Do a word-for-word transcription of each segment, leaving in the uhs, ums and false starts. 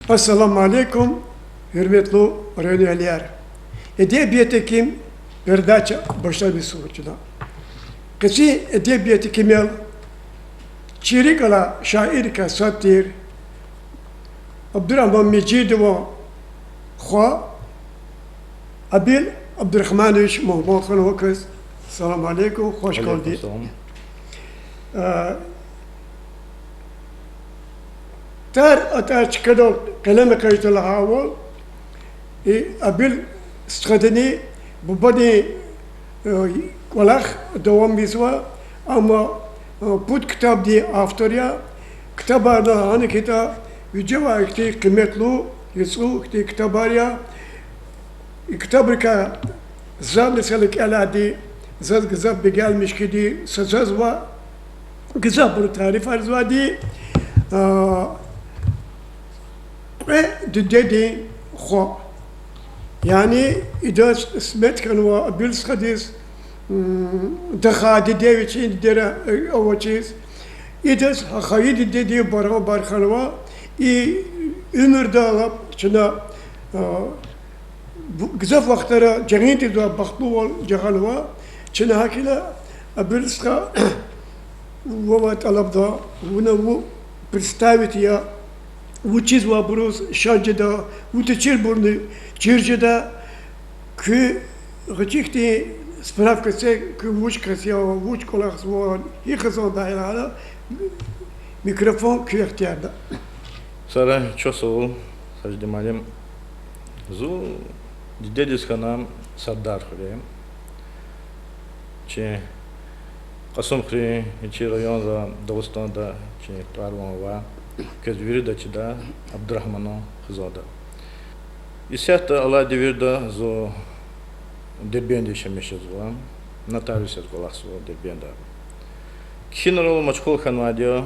Ассаламу алейкум, гьуьрметлу районэгьлияр. Эдебият эким передача башламишзава чна. Къенин эдебият экимел, чи рикӀ алай шаиррикай сад тир, Абдурагьман Межидован хва Абил Абдурагьманович мугьман хьанва квез. Салам алейкум, хуш гелди. Алейкум салам. Э, тар, а тар чкадал къелем экъечӀда лагьайвал, и Абил стхадини, бубадин, э, кӀвалах давамзава, амма, э, пуд ктабдин автор я, ктабар лагьана хьайитӀа, вижевай ихьтин къиметлу, яцӀу ихьтин ктабар я. И ктабрикай за, месела, кӀелайди, заз гзаф бегенмиш хьайиди са заз ва гзафбуру тарифарзавайди, а, Кьве дидедин хва. Яни идаз смет хьанва Абил стхадиз, м, даха диде вичин дидера, э, авачиз. Идаз гьа хайи дидедин барабар хьанва, и уьмуьрда лап чна, а, бу-, гзаф вахтара жагъин тийизвай бахтлувал жагъанва. Чна гьакӀ хьайила, Абил стха, вавай тӀалабда, вуна вун представить ая, вучиз вабуруз шад жеда, вун течирбурни чир жеда, куь гъвечӀи хьтин справка це, куь вуч кас я, вуч кӀвалахзава, гьи хизанда я лагьана, микрофон куь ихтиярда. Сара чухсагъул, Сажидин муаллим. Зун дидедиз хьана Сардар хуьре. Чи Кьасумхуьруьн, чи районда, Дагъустанда чи тӀвар-ван ава. Квез вирида чида Абдурагьманан хизанда. Исятда алай девирда зун Дербентда яшамиш жезва, нотариус яз кӀвалахзава Дербентда. Кхьинрал машгъул хьанвайди я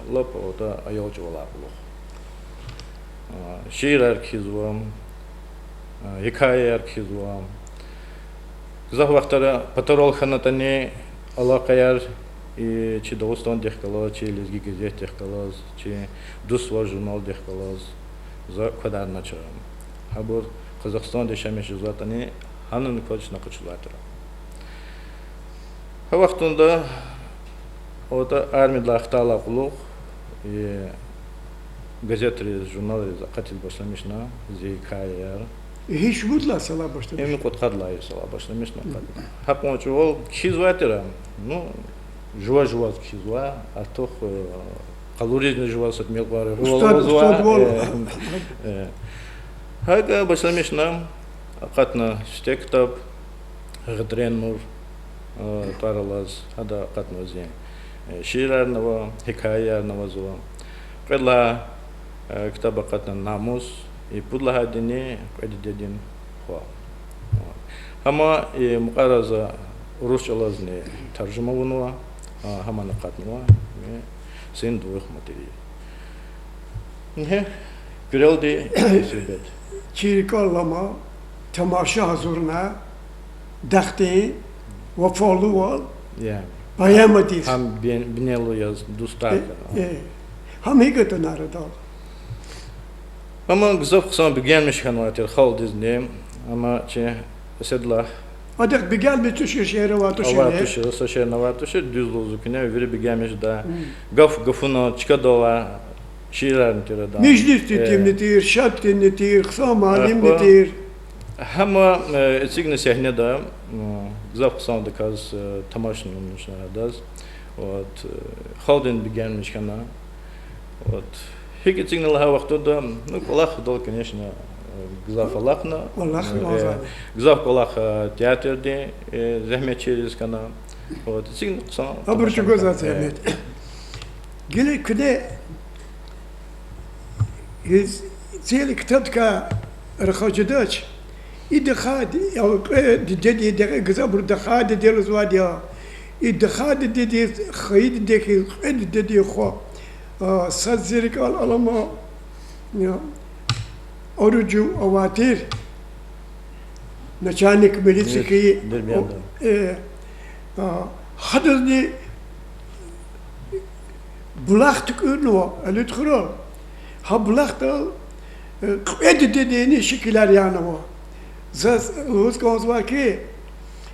лап ада аял чӀавалай кьулухъ. А, шиирар кхьизва, а, гьикаяяр кхьизва. Гзаф вахтара патарал хьанатӀани алакъаяр, и, чи Дагъустандихъ галаз, чи Лезги газетдихъ галаз, чи Дуствар журналдихъ галаз за квадарнач. Гьабур Къазахстанда яшамиш жезватӀани, гьанани кваз чна къачузвайтӀа. Гьа вахтунда ада армиядилай хтайдалай кьулухъ, и, газетриз, журналриз акъатиз башламишна зи гьикаяяр. Гьи шумудла салай башламишна? Им кьудкъадалай салай башламишна акъатна. Гьакьван чӀавал кхьизвайтӀа, ну, жува-жуваз кхьизва, артух, э, къалуризни жуваз са тӀимил кьван регъуьвал авазва. Устадвал. Э, э. ГьакӀ башламишна, акъатна сифте ктаб, Гъетрен нур, э, тӀвар алаз, гьада акъатна зи, э, шиирарни ава, гьикаяярни авазва. Кьвед лагьай, э, ктаб акъатна Намус, и пуд лагьайдини Кьве дидедин хва. Гьам и мукьвара за урус чӀалазни таржума авунва, а, гьамни акъатнава, э, Сын двух матерей. Ингье, куьрелди суьгьбет. Чи рикӀел алама, тамаша гьазурна, Дахдин вафалувал, я, поэмадиз. Гьам бин-, бинелу яз дустар хьана. Э, гьам гьикӀ атана арадал? Амма гзаф хъсан бегенмиш хьанвай тир халкьдизни, амма чи эседлахъ. Адахъ бегенмиш тушир шиир авай тушир, авай тушир, са шиирни авай тушир, дуьз лугьуз куьне, вири бегенмиш жеда. Гаф гафунал чкадал алай шиирарни тир адан. Межлисдин, э, тирни тир, шаддинни тир, хъсан муаллимни тир. Гьам, э, эцигна сегьнеда, м, гзаф хъсандаказ, э, тамашнамишна адаз. Вот, э, халкьдин бегенмиш хьана. Вот. ГьикӀ эцигна лагьай вахтунда, ну, кӀвалахдал, конечно, э, гзаф алахъна. Алахъна, э, гзаф кӀвалах, э, театрдин, э, зегьметчийриз хьана. Вот, эцигна хъсан. Абуру чӀугвазвай зегьмет. Гила куьне и цӀийи ктабдикай рахаз жедач. И даха ди-, я кьве дидедин, декьи гзафбуру даха диде лугьузвайди я. И даха дидедиз, хайи диде хьиз, кьве дидедин хва. А, сад зи рикӀел алама, я, Аружу авай тир, начальник милиции хьи, Дербентда. Э, а, гьадазни булах туькӀуьрнава Алуьтхурал. Гьа булахдал, э, кьве дидедин шикилар янава. Заз лугьуз кӀанзава хьи,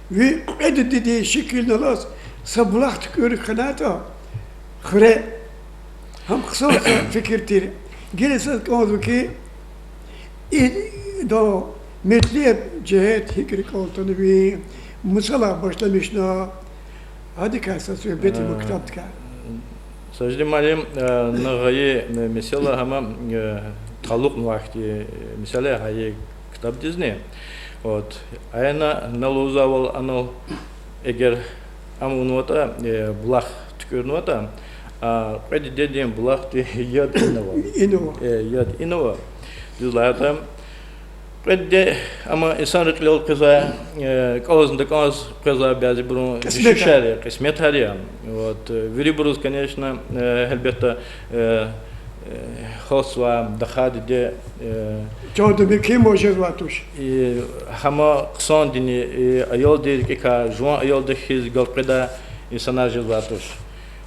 ви кьве дидедин шикилни алаз са булах туькӀуьр хьанайтӀа хуьре. Гьам хъсан са фикир тир. Гила заз кӀанзава хьи, и, да, метлеб жигьет гьикӀ рикӀел атанва, мусалай башламишна, гьадакай са суьгьбет ийида ктабдикай. Сажидин муаллим, э, на гъайи, э, месэла гьам, э, талукьнавай хьтин, э, месэла я гьа и ктабдизни. Вот. Ана на лугьузвайвал, анал эгер ам авунватӀа, э, булах туькӀуьрнаватӀа, а кьве дидедин булахдин яд инава. Инава. Э, яд инава. Дуьз лагьайтӀа, кьве диде, амма инсанри кьилел къвезвай, э, кӀалазни такӀанз къвезвай бязибурун кьисметар я, кьисметар я. Вот, э, вирибуруз, конечно, э, гьелбетда, э, э, халцвай даха диде, э, чандин мумкин жезвай туш. И гьам хъсандини, и аялдин рикӀикай жуван аялди хьиз галкъведай инсанар жезвай туш.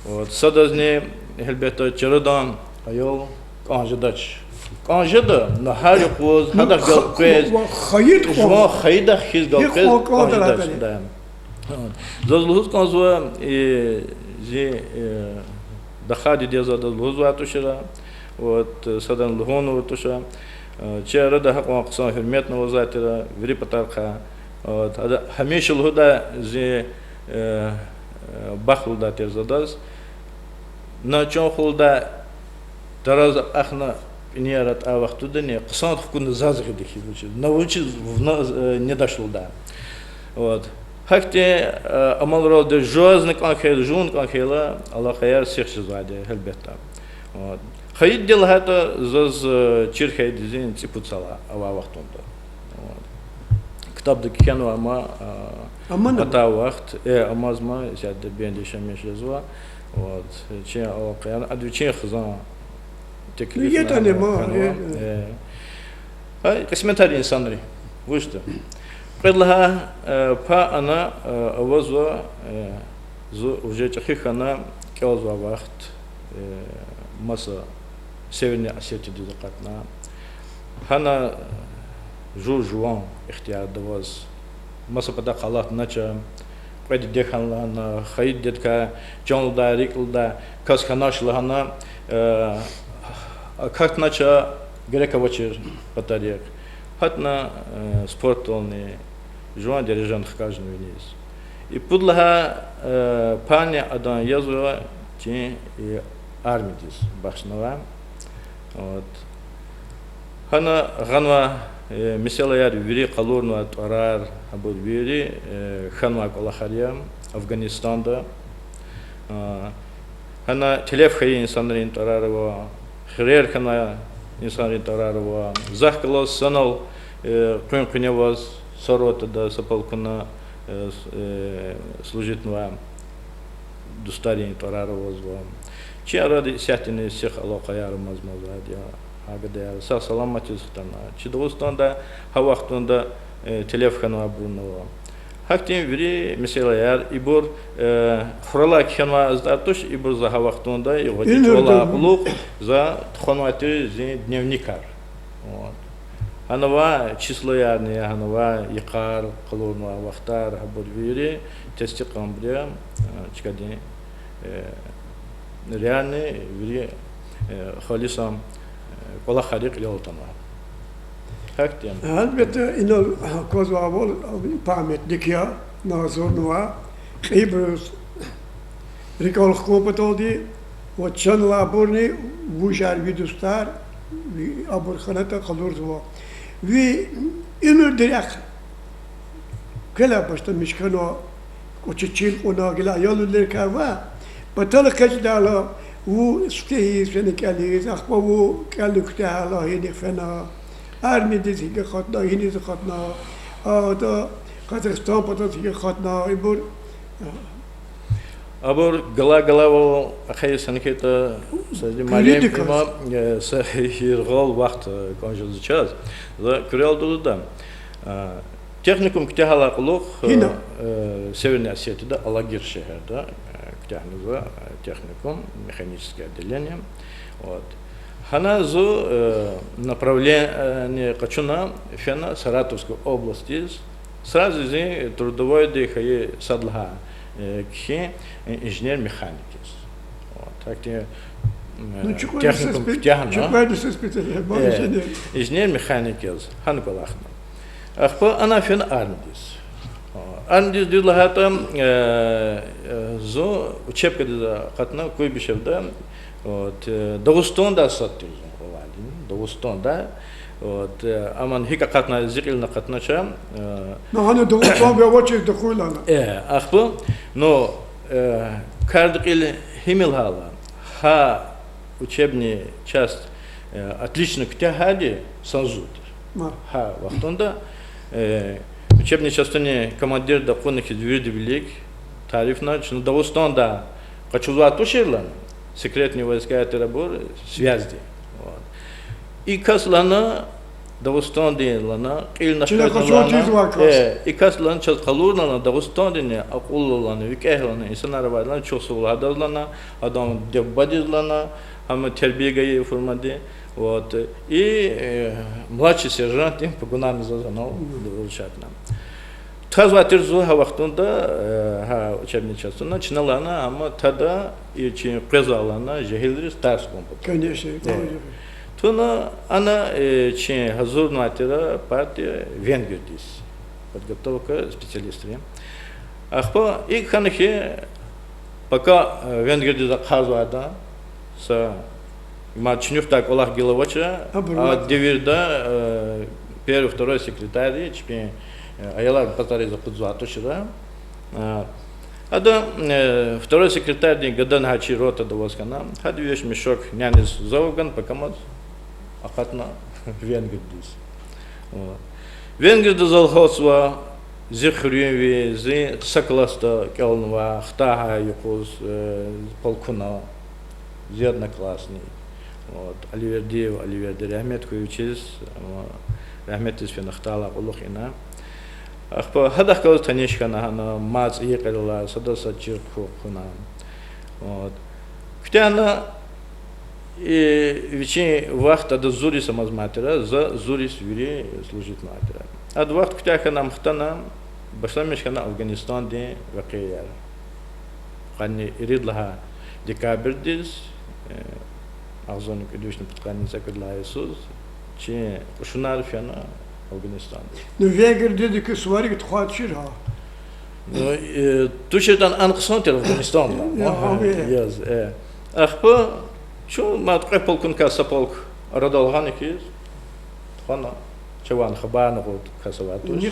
Вот, садазни, гьелбетда, чарадан аял кӀан жедач. КӀан жеда, но гьар юкъуз, гьадахъ галкъвез, жуван хайидахъ хьиз галкъвез кӀан жедач. Да. Вот. Заз лугьуз кӀанзава, и, зи, э, даха диде адаз лугьузвай тушира, вот, садан лугьун авур туша, э, чи арада гьакьван хъсан гьуьрметни авазвай тира вири патарихъай. Вот, ада гьамиша лугьудай зи, э, э, бахт лугьудай тир за адаз. На чан хулда тараз акьахна пӀинияр атӀай вахтундани хъсан хкудна заз гъида хьи вучиз. На вучиз вуна, э, недач лугьудай. Вот. Гьахьтин, э, амалралди жувазни кӀан хьайила, жувни кӀан хьайила, алакъаяр сих жезвайди я, гьелбетда. Вот. Хайи диде лагьайтӀа, заз, э, чир хьайиди зи цӀипуд йис алай авай вахтунда. Вот. Ктабда кхьенва ама, э, атай вахт, э, амазма, исятда бендиш-шемиш жезва. Вот. Чи алакъаяр, ада вичин хизан теклифна хьанва. Э. Гьа, кьисметар я инсанрин. Вучда. Кьвед лагьай, э, пай ана, э, авазва, э, зун уже чӀехи хьана кӀелзавай вахт, э, маса Северный Осетиядиз акъатна. Гьана жув жуван ихтиярда аваз. Маса патахъ алатнач, кьве диде хьана лагьана, хайи дидедикай чан лугьудай, рикӀ лугьудай кас хьанач лагьана, э, акатнач герек авачир патарихъ. Гьатна, э, спортдални жуван дережани хкажна виниз. И пуд лагьай, э, пайни адан язва чи, э, армиядиз бахшнава. Вот. Гьана гъанвай, э, месэлаяр, вири къалурнавай тӀварар, абур вири, э, хьанвай кӀвалахар я Афганистанда. А, гьана телеф хьайи инсанрин тӀварар ава, хирер хьанвай инсанрин тӀварар ава. Захъ галаз санал, э, къуьн-къуьне аваз, са ротада, са полкуна, э, с-, э, служитнавай дустарин тӀварар авазва. Чи арада исятдани сих алакъаяр амаз-амазвайди я, гьа гадаяр сагъ-саламатдиз хтана. Чи Дагъустанда гьа вахтунда, э, телеф хьанвайбурни ава. Гьахьтин вири месэлаяр, ибур, э, хуралай кхьенвай затӀар туш, ибур за гьа вахтунда, и гъвечӀи чӀавалай кьулухъ за тухванвай тир зи дневникар. Вот. Гьанавай числоярни, гьанавай йикъар, къалурнавай вахтар, гьабур вири тестикьарбур я, э, чкадин, э, реальный, вири, э, халисан, э, кӀвалахар я, кьилел атанва. Гьахьтин. Гьелбетда, инал аквазвайвал, памятник я, назурнава, кьейибуруз рикӀел хкун паталди, ва чан алайбурни, вужар, ви дустар, ви абур хьанатӀа къалурзава. Ви уьмуьрдин рехъ квелай башламиш хьана, кӀвачи чил кьуна, гила аялвилер кӀанзава, патал экъечӀдайла, вун сифте ийиз фена кӀелиз, ахпа вун кӀелни куьтягьайла гьинихъ фена, армиядиз гьикӀ акъатна, гьиниз акъатна, а, ада Къазахстан патаз гьикӀ акъатна, ибур. Абур галай-галайвал ахъайиз хьайитӀа, са муаллим, э, са яргъал вахт, э, кӀан жезва чаз. За куьрелди лугьуда. А, техникум куьтягьайдалай кьулухъ, э, Северный Осетияда, Алагир шегьерда, э, куьтягьнава, э, техникум, механическое отделение. Вот. Гьана зун, э, направление къачуна, фена Саратовская областьдиз. Сразу зи трудовойди хьайи сад лагьай, э, кхьин, э, инженер-механик яз. Вот, гьахьтин, э, техникум куьтягьна, э, инженер-механик яз гьана кӀвалахна. Ахпа ана фена армиядиз. Армиядиз дуьз лагьайтӀа, э, э, зун учебкадиз акъатна Куйбышевда, вот, э, Дагъустанда сад тир зун къвалайди, Дагъустанда. Вот, э, амма гьикӀ акъатна, зи кьилни акъатнач, э, Ну, гьана Дагъустанда авачиз дакъуйлана. Э, ахпа, ну, э, кардин кьил гьим я лагьайла, гьа учебный часть, э, отлично куьтягьайди санзур тир. Гьа вахтунда, э, учебный частунин командирди акъудна хьиз вирида вилик тарифна, чна Дагъустанда къачузвай тушир лагьана, секретные войска тир абур, связьди. Вот. И кас лагьана, Дагъустандин лагьана, кьил накъвазна лагьана, э, и кас лагьана, чаз къалурна лагьана, Дагъустандин акьуллу лагьана, викӀегь лагьана инсанар авайди лагьана, чухсагъул гьадаз лагьана, адан диде-бубадиз лагьана, гьам тербия гайи формади. Вот. И, э, младший сержантдин погонарни заз анал вручатьна. Тухузвай тир зун гьа вахтунда, э, гьа учебный частуна, чна лагьана, амма тада и чи къвезвай лагьана жегьилриз тарс гун патал. Туна ана, э, чи гьазурнавай тир партия Венгриядиз, подготовка специалистрин. Ахпа икӀ хьана хьи, пока, э, Венгриядиз ахъайзавайда, са, мад чуьнуьхдай кӀвалах гила авач, а девирда, э, первый, второй секретарь чпин, э, аялар патариз акъудзавай тушир. Ада, э, второй секретарьдин гадани гьа чи ротада аваз хьана, гьада виш мешок няниз зав гана, пакамаз акъатна Венгриядиз. Венгриядиз зал гьалтзава, зи хуьруьнви, зи са классда кӀелнавай, хтай гьа юкъуз, э, полкуна, зи одноклассник. Вот, Аливердиев Аливерди, рагьмет хьуй вичиз, рагьметдиз фена хтайла кьулухъ ина. Ахпа гьадахъ галаз таниш хьана гьана, мад цӀийи кьилелай, сада сад чир хъу-, хъувуна. Вот. Куьтягьна, и, вичин вахт ада зур йис амазмай тир, за зур йис вири служитьнавай тир. Ада вахт куьтягь хьана ам хтана, башламиш хьана Афгъанистандин вакъиаяр. Къанни ирид лагьай декабрдиз, э, агъзурни кӀуьд вишни пудкъанни цӀекӀуьд лагьай йисуз чи кьушунар фена Афгъанистанда. Ну, Венгриядиз икӀ суварик тухвайтӀа тушир гьа? Ну, э, туширтӀани ана хъсан тир Афгъанистанда. Яз, э. Ахпа чун мад кьве полкуникай са полк арадал гъана хьиз, тухвана, чавай хабарни кьуд кас авай туш.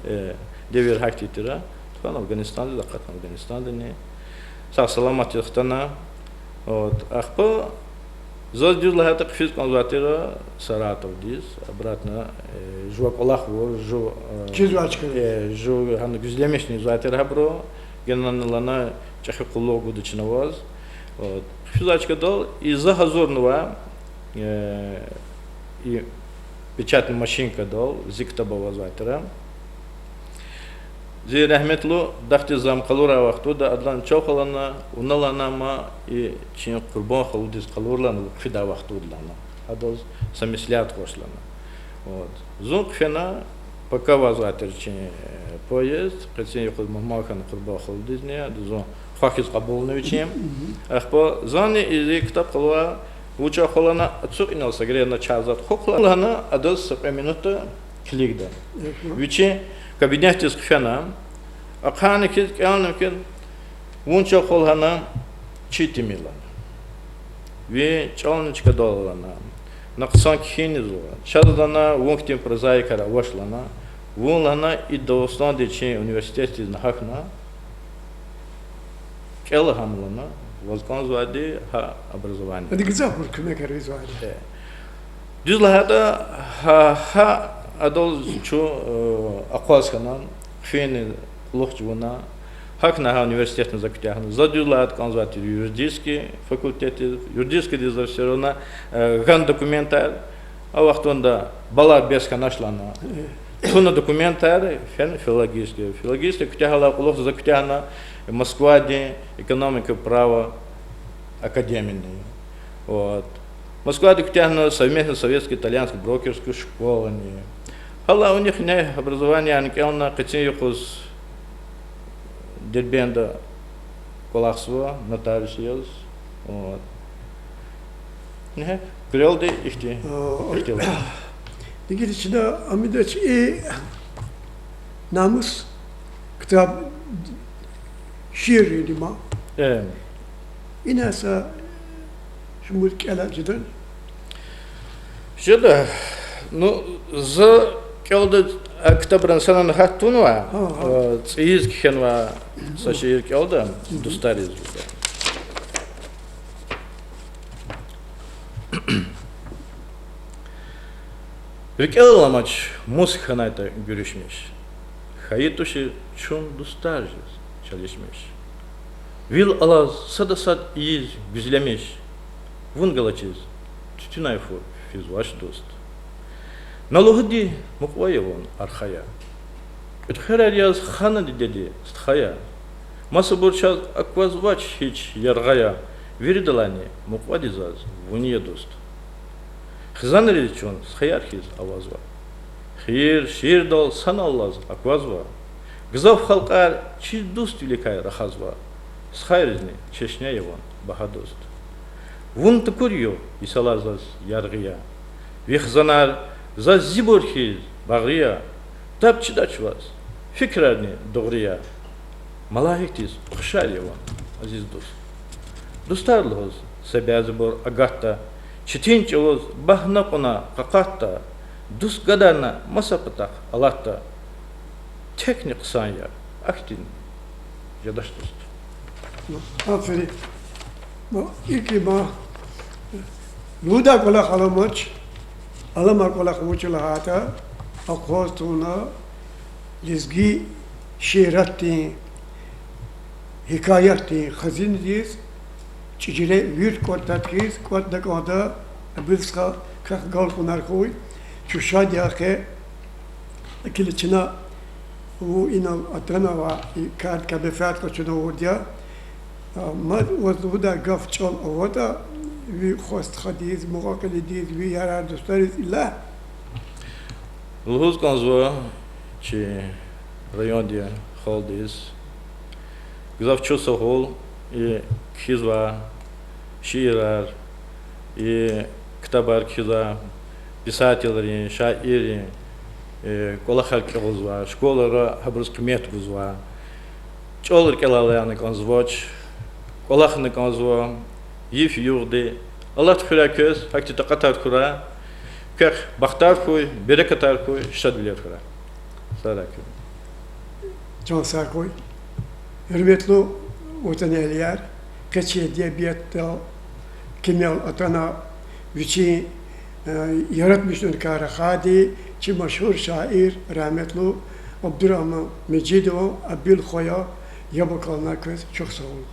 Э, девир гьахьтин тир. Тухвана Афгъанистандиз акъатна, Афгъанистандани сагъ-саламатдиз хтана. Вот, ахпа заз дуьз лагьайтӀа хъфиз кӀанзавай тир Саратовдиз, обратно, э, жува кӀвалах авур, жув, э, жув гьана гуьзлемишни ийизвай тир гьабуру, генани лагьана чӀехи къуллугъ гуда чна ваз. Вот. Хъфизвай чкадал и за гьазурнавай, э, и печатный машинкадал зи ктаб авазвай тир. Зи рагьметлу дахдиз за ам къалурай вахтунда адалай чав хьана лагьана, вуна лагьана, ма и чи Къурбан халудиз къалур лагьана, хъфидай вахтунда лагьана. Адаз са меслят гъваш лагьана. Вот. Зун хъфена, пока авазвай тир чи, э, поезд, къенин юкъуз мугьман хьана Къурбан халудизни, ада зун хва хьиз кьабулна вичи. Ахпа зани и зи ктаб къалурай, вуч я хва лагьана, ацукь инал са герен чарзат хъухъ лагьана, адаз са кьве минутда килигда. Вичи кабинетдиз хъфена, ахъайна хьиз, кӀелна хьиз, вун чахъ лагьана, чи тими лагьана. Ви чӀални чкадал лагьана, на хъсан кхьинни зун, чаз лагьана, вун хьтин прозаикар авач лагьана, вун лагьана, и Дагъустандин чи университетдиз гьахьна, кӀела гьам лагьана, ваз кӀанзавайди гьа образование. Ада гзафбур куьмекар ийизвайди. Дуьз лагьайтӀа, гьа, гьа адал чун, э, акъваз хьана, хъфини кьулухъ чӀугуна, гьахьна гьа университетни за куьтягьна. За дуьз лагьайтӀа кӀанзавай тир юридический факультетдиз, юридическийдиз за всё равно, э, гана документар, а вахтунда баллар бес хьанач лагьана. Туна документар, фена филологический. Филологический куьтягьайла кьулухъ за куьтягьна Москвадин экономика, право академияни. Вот. Москвада куьтягьна совместно советско-итальянская брокерская школани. Гьала унихъ ингье образованиени кӀелна, къецин юкъуз Дербентда кӀвалахзава нотариус яз. Вот. Ингье куьрелди ихьтин ихтилат. Дигила чна амидач и намус ктаб шииррин има. Э. Ина са шумуд кӀела жеда? Жеда. Ну, за кӀелда, а ктабра санани гьат тунва, цӀийиз кхьенва са шиир кӀелда, дустариз жеда. РикӀел аламач мус хьанайтӀа гуьруьшмиш. Хьайи тушир чун дустар жез чалишмиш. Вил алаз сада сад ийиз гуьзлемиш. Вун галачиз туьтуьнай фу физвач, дуст. На лугьуди, мукьва я вун, архаяр. Кьуьдхуьрер яз хана дидеди стхаяр. Масабур чаз аквазвач гьич яргъаяр. Виридалайни мукьвади заз вун я, дуст. Хизанриз чун стхаяр хьиз авазва. Хийир шиирдал санал алаз аквазва. Гзаф халкьар чи дуствиликай рахазва. Стхайризни чешне я вун, багьа дуст. Вун такур югъ йисалай заз яргъи я. Ви хизанар заз зибур хьиз багъри я. Таб чидач ваз, фикирарни дугъри я. Малаикдиз хушар я вун, азиз дуст. Дустар лугьуз са бязибур агатда, четин чӀавуз багьна кьуна къакъатда, дуст гадарна маса патахъ алатда, текни хъсан я, ахьтин жедач, дуст. Аферин. ИкӀ има, лугьудай кӀвалах аламач, аламай кӀвалах вуч лагьайтӀа, акъваз тавуна лезги шииратдин, гьикаятдин хазинадиз, чӀижере вирт кӀватӀ тахьиз, кӀватӀ такӀанда, абур стха квехъ галкӀунар хьуй, чун шад я къе, килиг чна вун инал атанва, и кардикай менфят къачуна авурди я. А, мад ваз лугьудай гаф чӀал аватӀа, ви хва стхадиз, мукьва-кьилидиз, ви ярар-дустариз ила. Лугьуз кӀанзава чи райондин халкьдиз гзаф чухсагъул, и кхьизвай шиирар, и ктабар кхьизвай писателрин, шаиррин, э, кӀвалахар кӀелзавай, школара гьабуруз къимет гузвай. ЧӀал рикӀелай алайни кӀанзавач, кӀвалахни кӀанзава, йиф-югъди алат хьурай квез, гьахьтин такьатар хьурай, квехъ бахтар хьуй, берекатар хьуй, шадвилер хьурай. Сагърай куьн. Чан сагъ хьуй. Гьуьрметлу ватанэгьлияр, къе чи эдебиятдал кимел атана вичин, э, яратмишунрикай рахайди чи машгьур шаир, рагьметлу Абдурагьман Межидован Абил хва я, яб акална квез, чухсагъул.